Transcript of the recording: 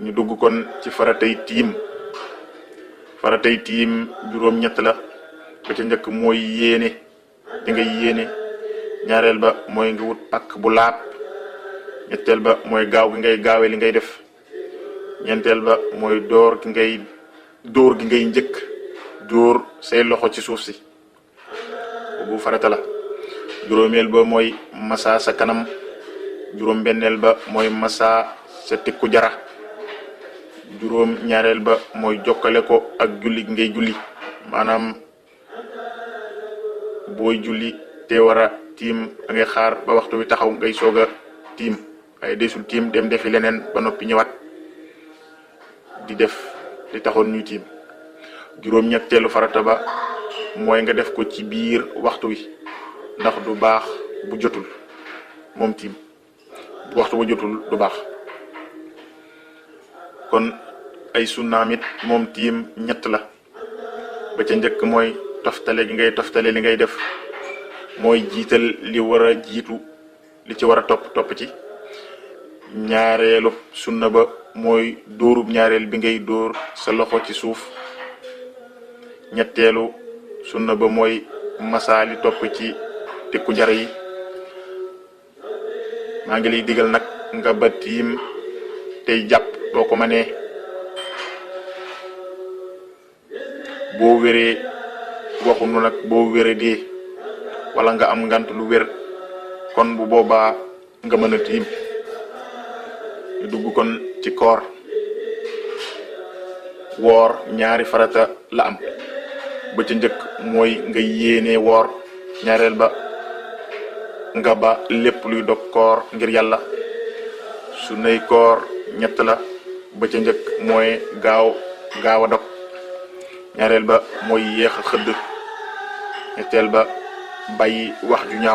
ñu dugg kon ci faratay tiim juróom ñett la ba ca njëkk mooy yéene di ngay yéene, ñaareel ba mooy nga wut pakk bu laab, ñetteel ba mooy gaaw gi ngay gaawee li ngay def, ñeenteel ba mooy dóor gi ngay njëkk dóor say loxo ci suuf si, bu farata la. juróomeel ba mooy massa sa kanam, juróom benneel ba mooy massa sa tikku jara, juróom ñaareel ba mooy jokkale ko ak julli ngay julli, maanaam booy julli te wara tiim da ngay xaar ba waxtu bi taxaw ngay soga tiim, ay desul tiim dem defi leneen ba noppi ñëwaat di def li taxoon ñu tiim. juróom ñetteelu farata ba mooy nga def ko ci biir waxtu wi, ndax du baax bu jotul moom tiim, bu waxtu bu jotul du baax. kon ay sunnaam it moom tiim ñett la. ba ca njëkk mooy toftale gi ngay toftale li ngay def, mooy jiital li war a jiitu li ci war a topp ci. ñaareelu sunna ba mooy dóorub ñaareel bi ngay dóor sa loxo ci suuf. ñetteelu sunna ba mooy masaali topp ci tikku jar yi. maa ngi lay digal nag nga ba tiim tey jàpp boo ko mënee, boo wéree waxunu nag boo wéree dee wala nga am ngant lu wér, kon bu boobaa nga mën a tiim. ñu dugg kon ci koor. woor ñaari farata la am. ba ci njëkk mooy nga yéene woor, ñaareel ba nga ba lépp luy dog koor ngir yàlla. su nay koor ñett la. ba ca njëkk mooy gaaw a dog, ñaareel ba mooy yéex a xëdd, ñetteel ba bàyyi wax ju ñaaw.